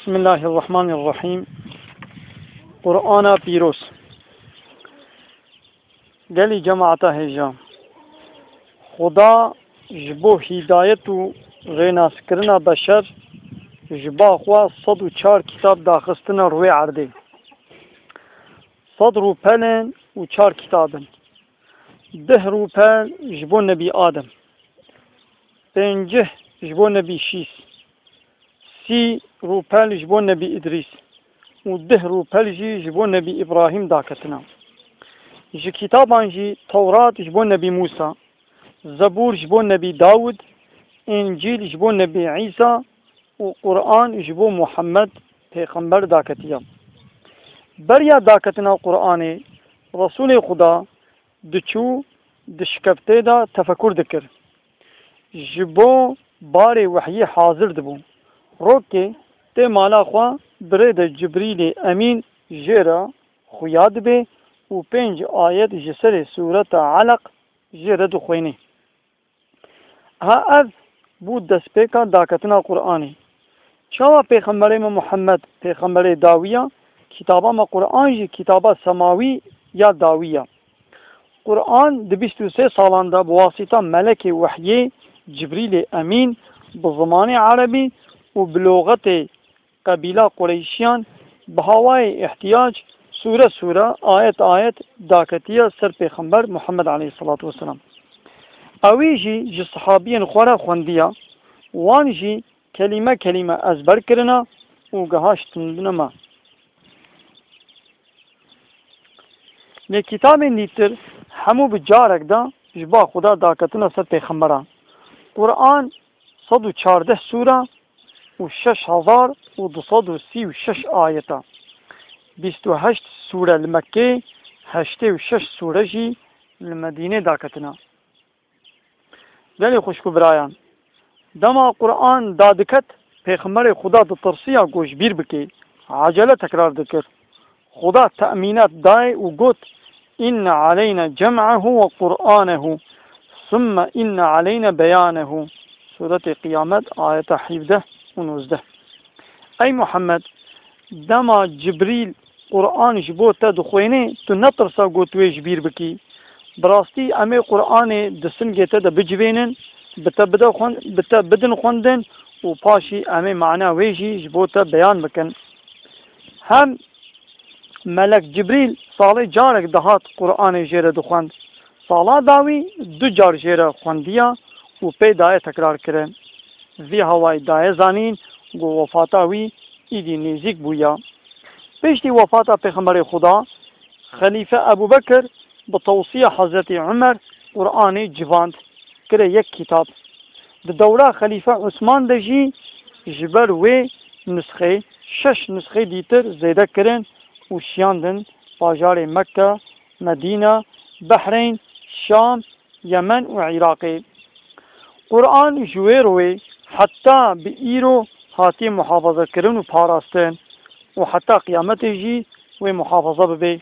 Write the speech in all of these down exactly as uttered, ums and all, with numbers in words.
Bismillahirrahmanirrahim. Qur'ana Pîroz. Gelî cemaeta hêja. Xuda ji bo hîdayet û rênaskirina beşer ji ba xwe sed û çar kitab daxistine rûyê erdê. Sed rûpel in û çar kitab in. Deh rûpel ji bo Nebî Adem. Pêncih ji bo Nebî Şîs. Sî rûpel ji bo Nebî Îdrîs û deh rûpel jî ji bo Nebî Îbrahîm daketine. Ji kitaban jî Tewrat ji bo Nebî Mûsa, Zebûr ji bo Nebî Dawûd, Încîl ji bo Nebî Îsa û Quran ji bo Muhammed pêxember daketiye. Beriya daketina Quranê, Resûlê Xuda diçû di şikeftê de tefekur dikir. Ji bo barê wehyê hazir dibû. Rokê tê mala xwe, bi rê de Cibrîlê Emîn jê re xuya dibe û pênc ayet ji serê Sûreta Eleq jê re dixwêne. Ha ev bû destpêka daketina Quranê. Çawa pêxemberê me Muhammed pêxemberê dawî ya, kitaba me Quran jî kitaba semawî ya dawî ya. Quran di bîst û sê salan de bi wasîta melekê wehyê Cibrîlê Emîn bi zimanê erebî û bi loxetê qebîla Qureyşiyan bi hawayê îhtiyac sûre sûre, ayet ayet daketiye ser Pêxember Muhammed aleyhisselatu vesselam. Ewî jî ji sihabiyên xwe re xwendiya, wan jî kelîme kelîme ezber kirina û gihaştindine me. Lê kitabên dîtir hemû bi carek de ji ba Xuda daketine ser pêxemberan. Quran sed û çardeh sûre û şeş hezar û du sed û sî û şeş ayeta. Bîst û heşt sûre li Mekkê, heştê û şeş sûre jî li Medînê daketine. Gelê xwişk û birayan, dema Quran dadiket, Pêxemberê Xuda ditirsiya ku ji bîr bike, ecele tekrar dikir. Xuda temînat dayê û got, "Inne aleyna cem'ehu ve Qur'anehu, summe inne aleyna beyanehu." Sûretê Qiyamet, ayeta hevdeh û nozdeh. Ey Muhammed, dema Cibrîl Quran ji bo te dixwêne, tu netirse ku tu wê ji bîr bikî. Bi rastî em ê Quranê di singê te de bicivênin, bi te bide xwend-, bi te bidin xwendin û paşî em ê mana wê jî ji bo te beyan bikin. Hem Melek Cibrîl salê carek dihat Quranê jê re dixwend. Sala dawî du car jê re xwendiya û pê daye tekrar kirin. Vî hawayî daye zanîn ku wefata wî îdî nêzîk bûya. Piştî wefata Pêxemberê Xuda, Xelîfe Ebû Bekir bi tewsiya Hezretî Umer Quranê civand, kire yek kitab. Di dewra Xelîfe Usman de jî ji ber wê nusxê şeş nusxê dîtir zêde kirin û şiyandin bajarê Mekke, Medîne, Behreyn, Şam, Yemen û Iraqê. Quran ji wê rûyê heta bi îro hatiye muhafazakirin û parastin û heta qiyametê jî wê muhafaza bibe.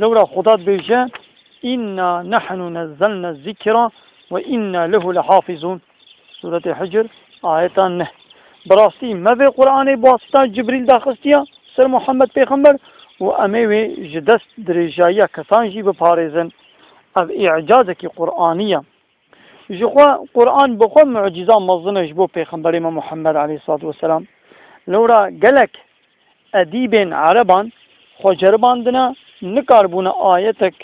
Lewra Xuda dibêje, "Inna nahnu nezzelne zikra ve inna lehu lehafizun." Sûretê Hicr, ayeta neh. Bi rastî me vê Quranê bi wasîta Cibrîl daxistiya ser Muhammed Pêxember û em ê wê ji dest dirêjayiya kesan jî biparêzin. Ev îcazekî Quranî ye. Ji xwe Quran bi xwe mucîza mezin e ji bo Pêxemberê me Muhammed aleyhissalatu vesselam. Lewra gelek edîbên ereban xwe ceribandine, nikaribûne ayetek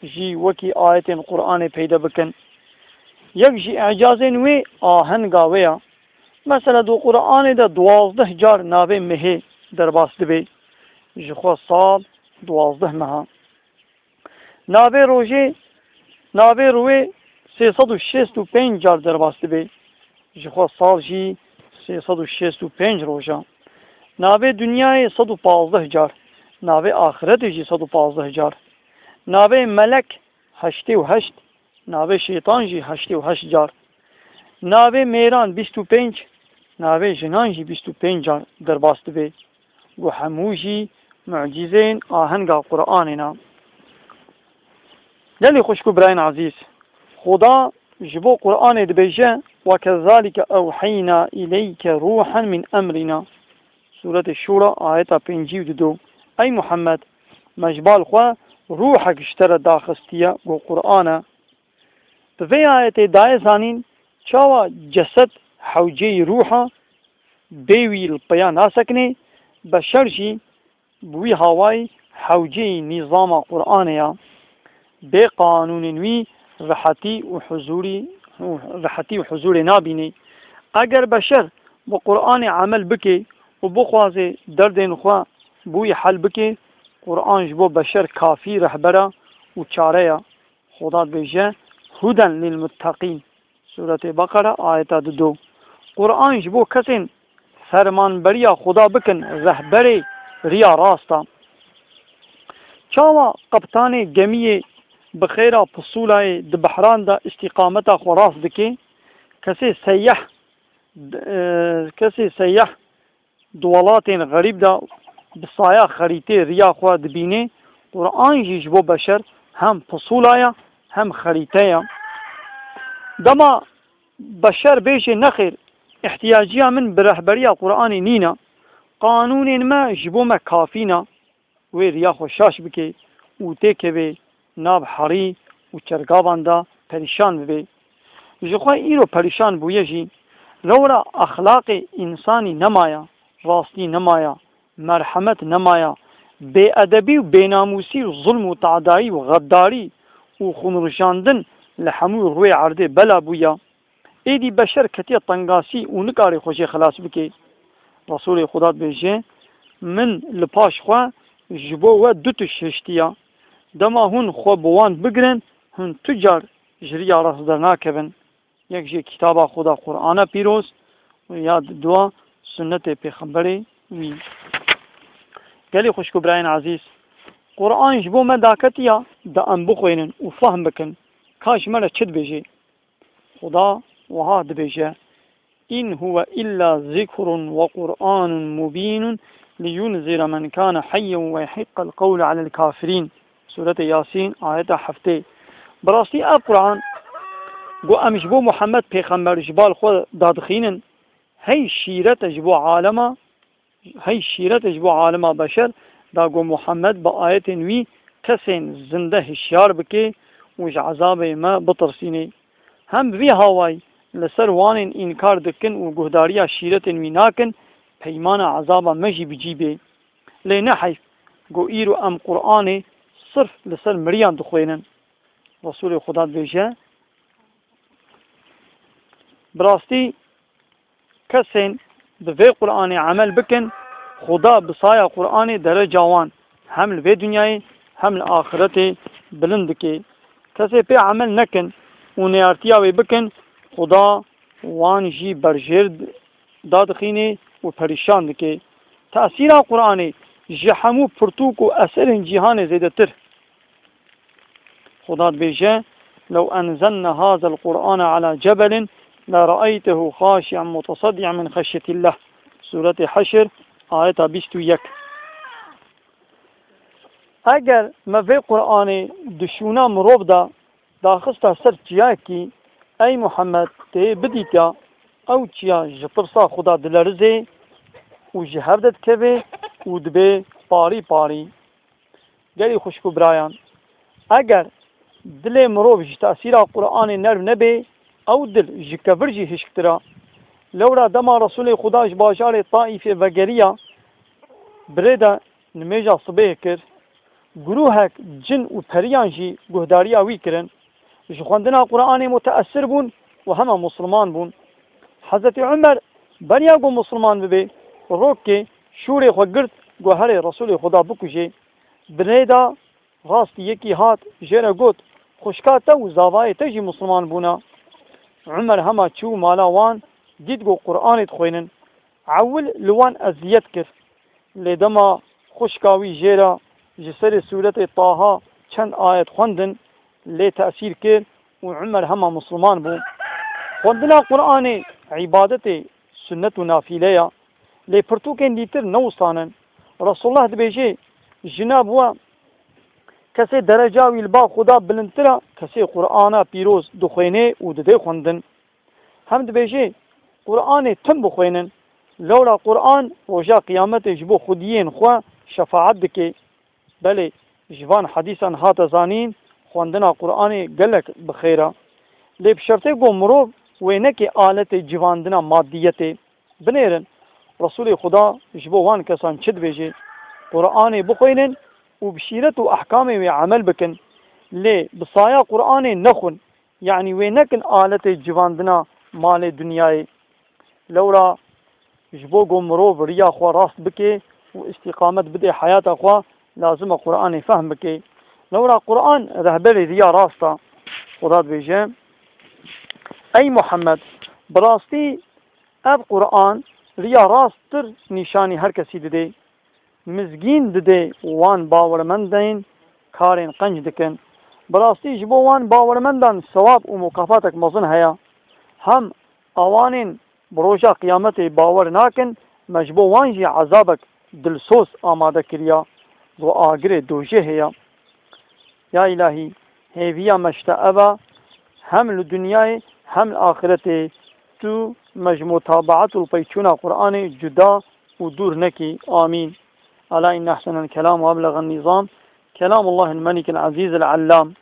jî wekî ayetên Quranê peyde bikin. Yek ji îcazên wê ahenga wê ya. Mesela di Quranê de duwazdeh car navê mehê derbas dibe. Ji xwe sal duwazdeh meha. Navê rojê, navê rûyê sê sed û şêst û pênc car derbas dibe. Ji xwe sal jî sê sed û şêst û pênc roja. Navê dinyayê sed û pazdeh car. Navê axiretê jî sed û pazdeh car. Navê melek heştê û heşt. Navê şeytan jî heştê û heşt car. Navê mêran bîst û pênc, navê jinan jî bîst û pênc car derbas dibe. Ku hemû jî mucîzeyên ahenga Quranê ne. Gelî xwişk û birayên ezîz, Xuda ji bo Quranê dibêje, "Ve kezalike ewheyna ileyke ruhen min emrina." Sûretê Şûra, ayeta pêncî û du. Ey Muhammed, me ji bal xwe rûhek ji te re daxistiye ku Qur'an e. Bi vê ayetê daye zanîn, çawa cesed hewceyî rûh e, bê wî li piya nasekinê, beşer jî bi wî hawayî hewceyî nîzama Qur'anê ya. Bê qanûnên wî rihetî û huzûrî, û rihetî û huzûrê nabînî. Eger beşer bi Qur'anê emel bike û bixwaze derdên xwe bi wî hel bike, Qur'an ji bo beşer kafî rehber e û çare ye. Xuda dibêje, "Huden lil muttaqîn." Sûretê Beqere, ayeta du. Qur'an ji bo kesên fermanberiya Xuda bikin, rehberê riya rast e. Çawa qeptanê gemiyê bi xêra pusûlayê di behran de îstîqameta xwe rast dike? Kesê seyeh, e, kesê seyeh di welatên xerîb de bi saya xerîtê riya xwe dibîne, Qur'an jî ji bo beşer hem pusûla ye, hem xerîte ye. Dema beşer bêje, "Nexêr, îhtiyaciya min bi rehberiya Qur'anê nîne. Qanûnên me ji bo me kafî ne." Wê riya xwe şaş bike û têkeve nav herî û çergavan de perîşan bibe. Ji xwe îro perîşan bûye jî, lewra exlaqê însanî nemaye, rastî nemaye, merhemet nemaye, bêedebî û bênamûsî û zulm û tadayî û xedarî û xûnrijandin li hemû rûyê erdê bela bûye. Êdî beşer ketiye tengasî û nikare xwe jê xilas bike. Resûlê Xuda dibêje, "Min li paş xwe ji bo we du tişt hiştiya. Dema hûn xwe bi wan bigirin, hûn tu car ji riya rast dernakevin." Yek jê kitaba Xuda Qur'ana pîroz û ya dua sunnetê pêxemberê wî. Gelî xwişk û birayên ezîz, Qur'an ji bo me daketiya da em bixwînin û fehm bikin. Ka ji me re çi dibêje? Xuda wiha dibêje, "În huve îlla zikrun ve Qur'anun mubînun liyunzire men kâne heyyen ve yehiqqel qewlu alel kafirîn." Sûretê Yasîn, ayeta heftê. Bi rastî ev Qur'an ku em ji bo Muhammed pêxember ji bal xwe dadixînin, hey şîret e ji bo alema Hey şîret e ji bo alema beşer, da ku Muhammed bi ayetên wî kesên zinde hişyar bike û ji ezabê me bitirsînê. Hem bi vî hawayî li ser wanên înkar dikin û guhdariya şîretên wî nakin, peymana ezaba me jî bi cî bê. Lê ne heyf ku îro em Qur'anê sirf li ser miriyan dixwênin. Resûlê Xuda dibêje, Bi rastî kesên bi vê Qur'anê emel bikin, Xuda bi saya Qur'anê dereca wan hem li vê dinyayê hem li axiretê bilind dike. Kesê pê emel nekin û neyartiya wê bikin, Xuda wan jî berjêr dadixîne û perîşan dike. Tesîra Qur'anê ji hemû pirtûk û eserên cîhanê zêdetir. Xuda dibêje, "Lew enzelna hazel Qur'ane ala cebelin, le re'eytehu xaşi'en muteseddi'en min xeşyetillah." Sûretê Heşr, ayeta bîst û yek. Eger me vê Qur'anê di şûna mirov de daxista ser çiyayekî, ey Muhammed, tê bidîta, ew çiya ji tirsa Xuda dilerizê û ji hev de dikeve û dibe parî parî. Gelî xwişk û birayan, eger dilê mirov ji tesîra Qur'anê nerm nebe, ew dil ji kevir jî hişktir e. Lewra dema Resûlê Xuda ji bajarê Taîfê vegeriya, bi rê de nimêja sibê kir, guruhek cin û periyan jî guhdariya wî kirin. Ji xwendina Qur'anê muteesir bûn û hema Musliman bûn. Hezretî Umer beriya ku Musliman bibe, rokê şûrê xwe girt, ku herê Resûlê Xuda bikujê. Bi rê de rastî yekî hat, jê re got, "Xwişka te û zavayê te jî Musliman bûne." Umer hema çû mala wan, dît ku Qur'anê dixwênin. Ewil li wan eziyet kir. Lê dema xwişka wî jê re ji serê sûretê Taha çend ayet xwendin, lê tesîr kir û Umer hema Musliman bû. Xwendina Qur'anê îbadetê sunnet û nafîle ye, lê pirtûkên dîtir ne wistan in. Resulullah dibêje, "Ji nav we kesê dereca wî li ba Xuda bilindtir e, kesê Qur'ana pîroz dixwêne û dide xwendin." Hem dibêje, "Qur'anê tim bixwênin, Lewra Quran roja qiyametê ji bo xwediyên xwe şefaet dike. Belê, ji van hedîsan hate zanîn, xwendina Quranê gelek bi xêr e. Lê bi şertê ku mirov wê neke aletê civandina madiyetê. Binêrin, Resûlê Xuda ji bo wan kesan çi dibêje? Quranê bixwînin û bi şîret û ehkamê wê emel bikin. Lê bi saya Quranê nexwin, yanî wê nekin aletê civandina malê dinyayê. Lewra ji bo ku mirov riya xwe rast bike û îstîqamet bide heyata xwe, lazim e Quranê fehm bike. Lewra Quran rehberê riya rast e. Xuda dibêje, Ey Muhammed, bi rastî ev Quran riya rasttir nîşanî her kesî dide. Mizgîn dide û wan bawermendên karên qenc dikin. Bi rastî ji bo wan bawermendan sewab û mukafatek mezin heye. Hem awanên bi roja qiyametê bawer nakin, me ji bo wan jî ezabek dilsoz amade kiriya, ku agirê dojehê ye. Ya îlahî, hêviya me ji te ev e, hem li dinyayê hem li axiretê tu me ji mutabaet û peyçûna Quranê cuda û dûr nekî. Amîn. Ela inne ehsenel kelam ve eblegan nizam kelamullahil melikil azîzil allam.